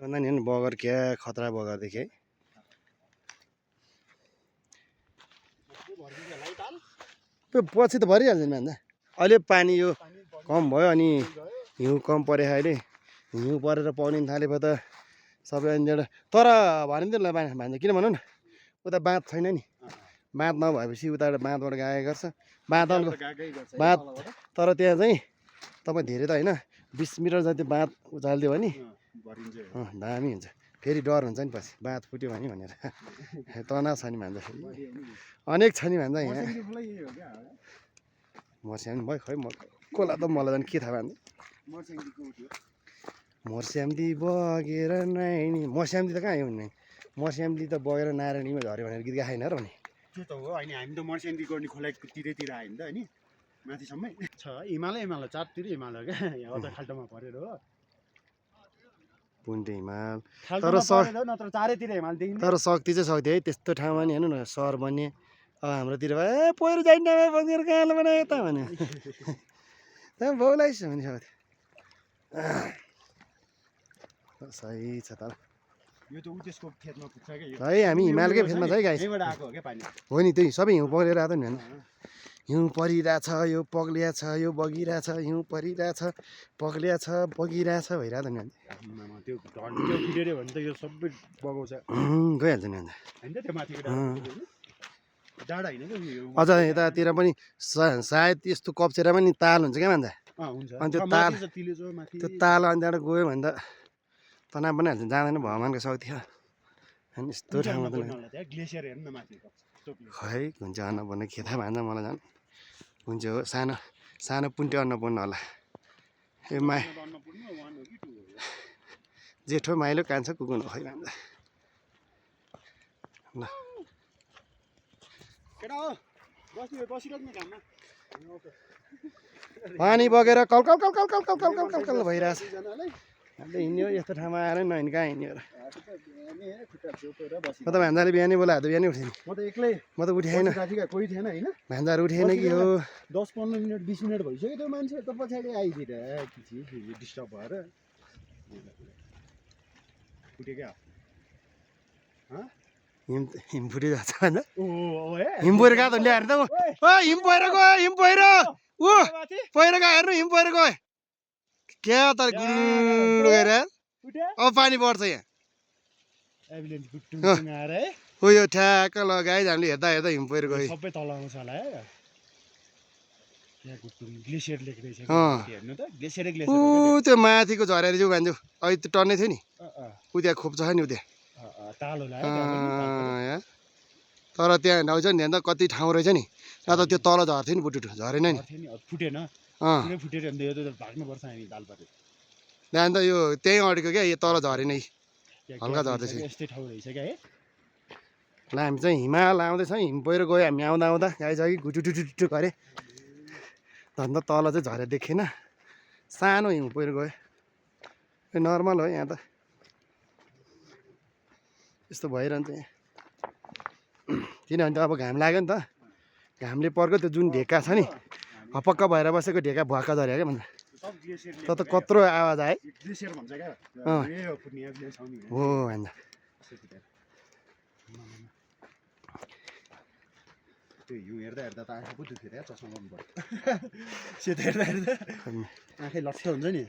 भन्दा नि बगर क्या खतरा बगर देखे है पछि त भरिहाल्छ नि भन्दा अहिले पानी यो कम भयो अनि हिउँ कम परेको अहिले हिउँ परेर पाउनु थाले भयो त सबै अन्जेर तर भनिदिनु ल भान्जा किन भनौँ न उता बाँध छैन नि बाँध नभएपछि उताबाट बाँधबाट गएको गर्छ बाँध तर त्यहाँ चाहिँ तपाईँ धेरै त होइन 20 मिटर जति बाँध उचालिदियो भने दामी हुन्छ फेरि डर हुन्छ नि पछि बाँध फुट्यो भने भनेर तनाव छ नि भान्जा फेरि अनेक छ नि भान्जा यहाँ मर्स्याङ भयो खै कोला त मलाई झन् के थाहा भान्जा मर्स्याम्दी बगेर नाइनी मर्स्याम्दी त कहाँ आयो मर्स्याम्दी त बगेर नारायणीमा झऱ्यो भनेर गीत गाएन र भने त्यो त हो होइन हामी त मर्स्याङ्दी गर्ने खोलातिरतिर आयो नि त होइन माथिसम्मै छ हिमालय चारतिर हिमालय क्या यहाँ अझ खाल्टोमा परेर हो पुन्टे हिमाल नत्र चारैतिर हिमाल देखिन्छ तर शक्ति चाहिँ शक्ति है त्यस्तो ठाउँमा नि हेर्नु न सहर बन्ने अब हाम्रोतिर ए पहिरो जाइन्न बगेर कहाँ बनायो त भने त्यहाँ बहुलाइस भने सही छ तर यो त उतेसको खेतमा पुग्छ क्या है हामी हिमालकै फेदमा छ है गाई यहीँबाट आएको हो क्या पानी हो नि त्यही सबै हिउँ पग्लेर आएको नि हिउँ परिरहेछ यो पग्लिया छ यो बगिरहेछ हिउँ परिरहेछ पग्लिया छ बगिरहेछ भइरहेको नि त्यो भिडियो भने त यो सबै बगाउँछ गइहाल्छ नि अन्त होइन त्यो माथिको डाँडा होइन अझ यतातिर पनि सायद यस्तो कप्चेरमा नि ताल हुन्छ क्या भन्दा अनि त्यो ताल अनि त्यहाँबाट गयो भने त तनाव पनि हाल्छ जाँदैन भगवान्को शक्ति हो अनि यस्तो ठाउँमा त खै हुन्छ अन्नपूर्ण के थाहा भान्जा मलाई झन् कुन चाहिँ हो सानो सानो पुन्टे अन्नपूर्ण होला ए माइ जेठो माइलो कान्छ कुकुन हो खै भान्जा ल पानी बगेर कल कल कल कल कल कल कल कल कल कल भइरहेछ अन्त हिँड्यो यस्तो ठाउँमा आएर नहिँड कहाँ हिँड्यो र म त भान्जाले बिहानै बोलाएको त बिहानै उठेँ म त एक्लै म त उठेन कोही थिएन होइन भान्जाहरू उठेन कि हो 10-15 मिनट 20 मिनट भइसक्यो त्यो मान्छे त पछाडि आइदिएर डिस्टर्ब भएर उठ्यो क्या हिम फुटिरहेको छ भन्दा हिम पहिरो गएको त ल्याएर त हिम पहिरो गयो हिम पहिरो ऊ पहिरो गयो हेर्नु हिम पहिरो गयो क्या त गुडुडु गएर अब पानी पर्छ यहाँ हो यो ठ्याक्क लगाए हामीले हेर्दा हेर्दा हिम पहिरो गयो सबै तल आउँछ होला ऊ त्यो माथिको झरेर चाहिँ भन्छु अहिले त टन्नै थियो नि ऊ त्यहाँ खोप्छ नि ऊ त्यहाँ तर त्यहाँ नआउँछ नि त्यहाँ त कति ठाउँ रहेछ नि न त त्यो तल झर्थ्यो नि बुटुटु झरेन नि फुटेन त्यहाँ त यो त्यहीँ अडेको क्या यो तल झरेन हल्का झर्दैछ ल हामी चाहिँ हिमाल आउँदैछ हिम पहिरो गयो हामी आउँदा आउँदा गाइसक्यो घुटुटुटुटु गरे अन्त तल चाहिँ झरेर देखेन सानो हिउँ पहिरो गयो नर्मल हो यहाँ त यस्तो भइरहन्छ यहाँ किनभने त अब घाम लाग्यो नि त घामले पर्को त्यो जुन ढेका छ नि हपक्क भएर बसेको ढेका भुवाक्क झऱ्यो क्या भन्दा त त कत्रो आवाज आयो हो भन्दा त्यो हिउँ हेर्दा हेर्दा त आँखा पो दुख्यो क्या चस्मा लाउनु पर्यो सेतो हेर्दा हेर्दा आँखै लट्ठ हुन्छ नि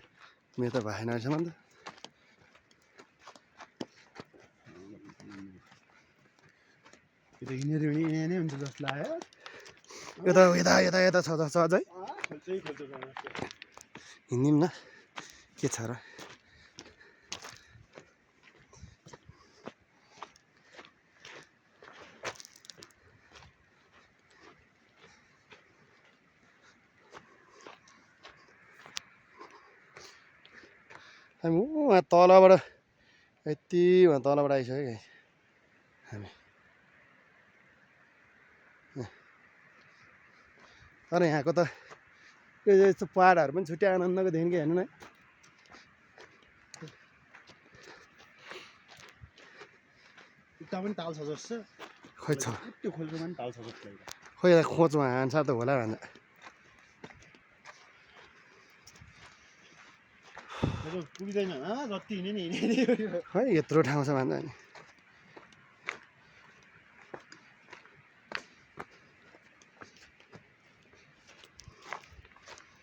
मेरो त भएन रहेछ नि त त्यो त हिँडेर हिँडे नै हुन्छ जस्तो लाग्यो यता यता यता यता छ अझै हिँड्यौँ न के छ र हामी उहाँ तलबाट यति उहाँ तलबाट आइसक्यो कि हामी तर यहाँको त यो यस्तो पाहाडहरू पनि छुट्टै आनन्दको देखिन्छ हेर्नु न उता पनि ताल छ जस्तो खोइ छ त्यो खोल्छमा पनि ताल छ जस्तो खोइ खोजमा हान्सा त होला भन्दा पुग्दैन जति हिँड्यो नि हिँड्यो है यत्रो ठाउँ छ भन्दा नि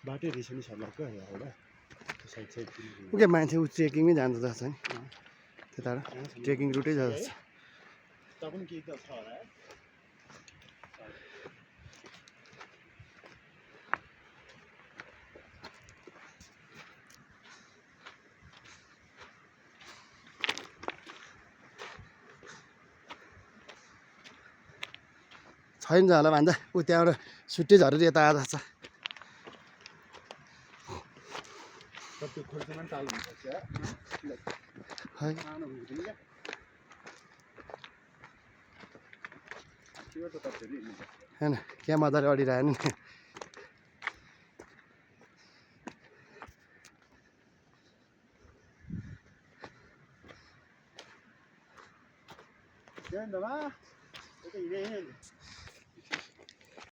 बाटै रहेछ नि सल्लाहको यहाँबाट साइड साइड ओके मान्छे ऊ ट्रेकिङमै जान्छ जस्तो छ नि त्यताबाट ट्रेकिङ रुटै जान्छ त पनि केही त छ होला छैन होला भन्दा ऊ त्यहाँबाट छुट्टै झरेर यता आएको छ त्यो खोर्सामा पनि ताल हुनुपर्छ है सानो हुँदैन क्या त्यो त तपाईँहरू हिँड्नुपर्छ होइन क्या मजाले अडिरहेन नि त्यही त मा त्यो त हिँडे